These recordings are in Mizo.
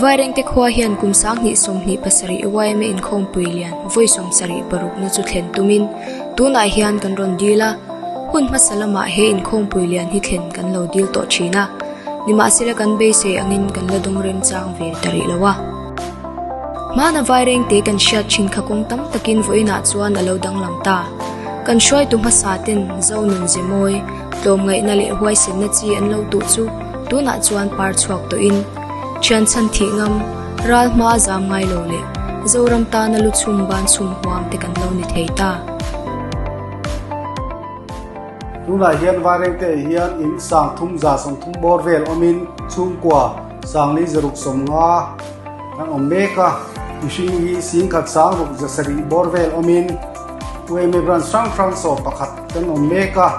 Vairengte khua hian kum 2027 yma inkhawmpui lian vawi 76 na chu thlen tumin tunah hian kan rawn dil a, hun hmasa lamah he inkhawmpui lian hi thlen kan lo dil tawh thin a, nimahsela kan beisei angin kan la dawng remchang ve ta rih lo a. Hmana Vairengte kan hriat thin kha kawng tam takin vawiinah chuan a lo danglam ta. Kan hruaitu hmasa ten Zonun Zemawi, tlawmngaihna leh huaisenna chi an lo tuh chu tunah chuan par chhuak tawhin thian chhan thih ngam, ral hma a zam ngai lo leh Zoram tana lu chhum ban chhum huam te kan lo ni thei ta. Tunah hian Vairengte hian in 3030 bawr vel awmin chhungkua 4,650 kan awm mek a, mihring hi 10,670 bawr vel awmin UMA branch hrang hrang 11 kan awm mek a,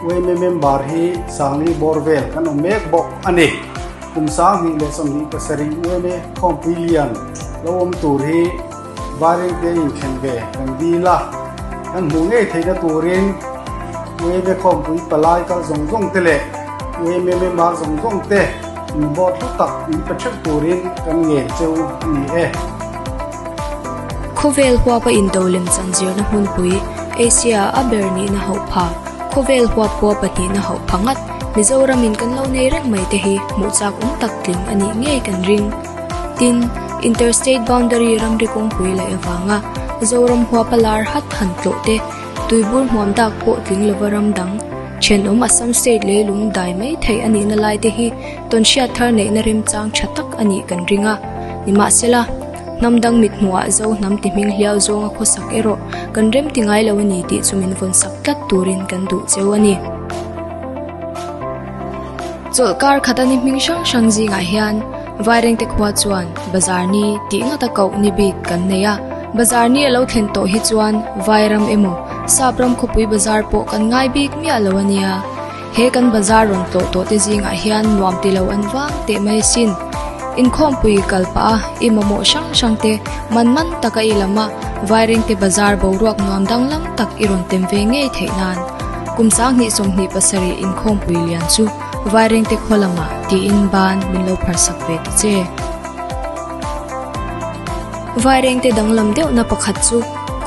UMA member hi 4,000 bawr vel kan awm mek bawk a ni. Kum 2027 UMA khawmpui lian lo awm tur hi Vairengte inthlen ve kan dil a, kan hmuh ngei theihna turin UMA khawmpui palai kal zawng zawng te leh UMA member zawng zawng te in vote hlu tak min pe theuh turin kan ngen cheu a ni e. Khawvel huapa indo lemchan zirna hmunpui, Asia a ber nihna hauh pha, khawvel huap hua pahnihna hauh pha ngat, Mizoramin kan lo nei reng mai te hi hmuh chak awm tak tling a nih ngei kan ring. Tin, Interstate Boundary ramri kawngpui laih avanga Zoram huapa lar hat han tlawh te, tuibur hmuam dak pawh tling lova ram dang, thenawm Assam State leilung dai mai theih a nihna lai te hi tawnhriat thar neihna remchang tha tak a nih kan ring a. Nimahsela, hnam dang mithmuhah Zo hnam ti hming hliau zawnga khawsak erawh kan rem ti ngai lo a ni tih chu min vawnsak tlat turin kan duh cheu a ni. Chawlhkar khat a ni hming hrang hrang zingah hian Vairengte khua chuan Bazar ni tih ngata koh ni bik kan nei a. Bazar ni a lo thlen tawh hi chuan Vairam emaw Sapram khawpui bazar pawh kan ngai bik miah lo a nia. He kan bazar rawn tlawh tawh te zingah hian nuam ti lo an vang teh mai asin. Inkhawmpui kal pah a i mamawh hrang hrang te man man taka i lam a, Vairengte bazar boruak nuam danglam tak i rawn tem ve ngei theih nan. Kum 2027 inkhawmpui lian chu Vairengte khaw lamah tiin ban min lo pharsak ve ta che. Vairengte danglam deuhna pakhat chu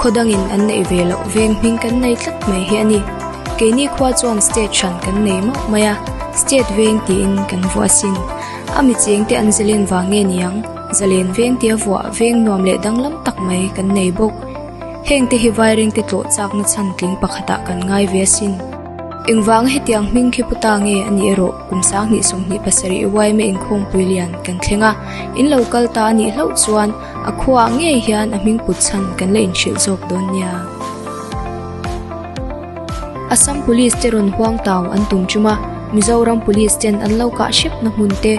khaw dangin an neih ve loh veng hming kan nei tlat mai hi a ni. Keini khua chuan state hran kan nei mauh mai a, state veng tiin kan vuah asin. A mi chengte an zalen vang nge niang, zalen veng tia vuah veng nuam leh danglam tak mai kan nei bawk. Hengte hi Vairengte tlawh chakna chhan tling pakhatah kan ngai ve asin. Engvanga hetiang hming khi pu ta nge a nih erawh kum 2027 yma inkhawmpui lian kan thleng a, in lo kal ta a nih hlauh chuan a khuaah ngei hian a hming put chhan kan la inhrilh zawk dawn nia. Assam Police te rawn huang tau an tum chum a, Mizoram Police ten an lo kah hrepna hmun te,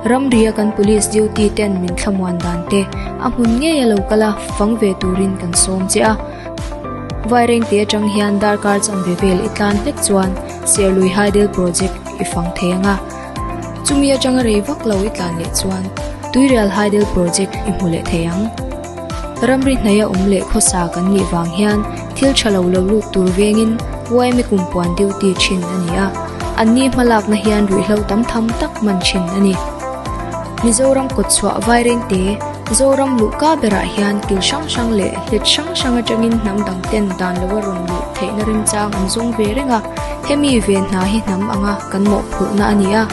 ramria kan Police duty ten min thlamuan dan te a hmun ngei a lo kal a, fang ve turin kan sawm che a. Vairengte atang hian darkar chanve vel i tlan hlek chuan Serlui Hydel Project i fang thei ang a. Chumi atanga rei vak lo i tlan leh chuan Tuirial Hydel Project i hmu leh thei ang. Ramri hnaia awm leh khawsa kan nih vang hian thil tha lo lo lut tur vengin yma kumpuan duty thin a ni a, anni hmalakna hian ruihhlo tam tham tak man thin a ni. Mizoram kawtchhuah Vairengte, Zoram luhka berah hian kil hrang hrang leh hlet hrang hrang atangin hnam dang ten dan loa rawn luh theihna remchang an zawng ve reng a, hemi ve hna hi hnam anga kan mawhphurhna a ni a.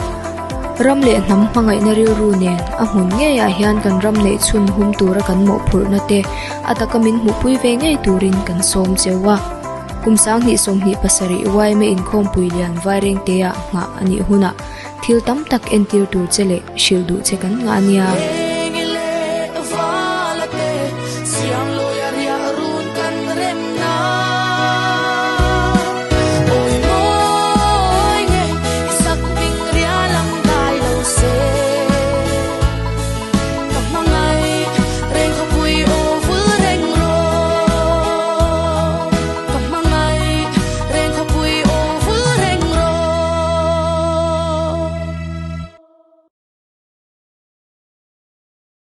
Ram leh hnam hmangaihna rilru nen a hmun ngeiah hian kan ram neih chhun hum tura kan mawhphurhna te a taka min hmuhpui ve ngei turin kan sawm cheu a. Kum 2027 yma inkhawmpui lian Vairengtea nghah a nih hunah thil tam tak entir tur che leh hrilh duh che kan ngah a nia.